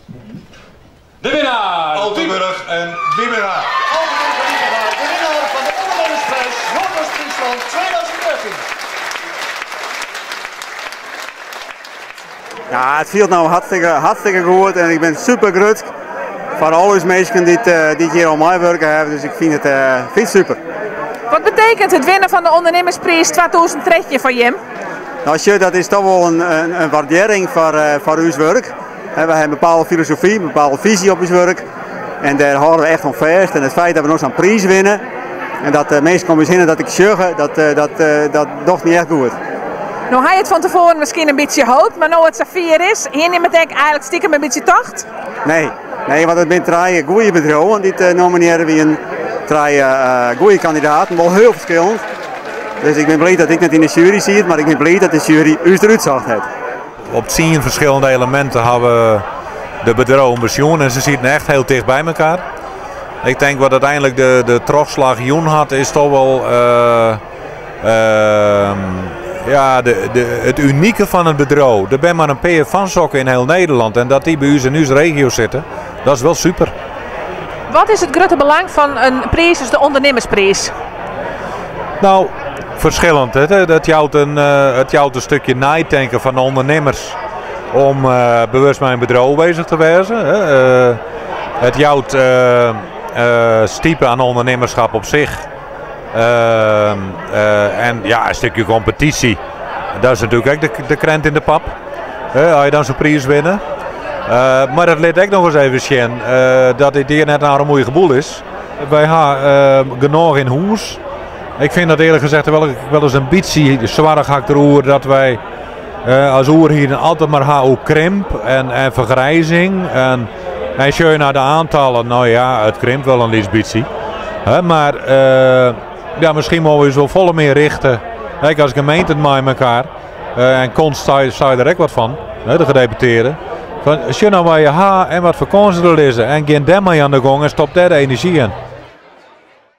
De winnaar! Altenburg en Wiebenga. Altenburg en Wiebenga, de winnaar van de ondernemersprijs Noordoost-Friesland 2013. Ja, it fielt no hartstikke, hartstikke goed en ik bin super grutsk foar al ús minsken dy't, dy't hjir oan meiwurke hawwe. Dus ik fyn it, fyn it super. Wat betekent het winnen van de ondernemersprijs 2013 foar jim? No, sjoch, dat is toch wol in wurdearring foar ús wurk. Wy hawwe in bepaalde filosofy, in bepaalde fisy op ús wurk. En dêr hâlde we echt oan fêst. En it feit dat we no sa'n priis winne en dat de minsken om ús hinne dat ek sjogge, dat docht my echt goed. No ha je it fan tefoaren miskien in bytsje hoopt, mar no it safier is, hiene jim it ek eigenlik stikem in bytsje tocht? Nee, nee, want it binne trije goede bedriuwen dy't nominearre wienen. Trije goede kandidaten, wol hiel ferskillend. Dus ik bin bliid dat ik net yn de sjuery siet, mar ik bin bliid dat de sjuery ús derút socht hat. Op 10 ferskillende eleminten hawwe we de bedriuwen besjoen en se sieten echt hiel ticht by mekoar. Ik tink wat úteinlik de trochslach jûn hat is toch wol ja, it unike fan it bedriuw. Der binne mar in pear fan sokke yn hiel Nederlân en dat dy by ús yn ús regio sitte, dat is wol super. Wat is it grutte belang fan in priis as de ûndernimmerspriis? No, ferskillend. It jout in stikje neitinken fan de ûndernimmers om bewust mei in bedriuw beuzich te wêzen. It jout stipe oan ûndernimmerskip op sich. En ja, in stikje kompetysje. Dat is natuerlik ek de krante yn de pap. As je dan sa'n priis winne. Mar it lit ek noch ris even sjen dat it hjir net in armoedige boel is. Wy ha genôch yn hûs. Ik fyn dat earlik sein wol ris in bytsje soarch ha ik deroer dat wy as oerheden altyd mar ha oer krimp en fergrizing. En sjoch je nei de oantallen, no ja, it krimpt wol in lyts bytsje. Mar ja, miskien moatte we ús wol folle mear richte, ek as gemeente mei mekoar. En Konst sei der ek wat fan, de gedeputearde. Fan, sjoch no wat je ha en wat foar kânsen der lizze. En gean dêrmei oan de gong en stop dêr de enerzjy yn.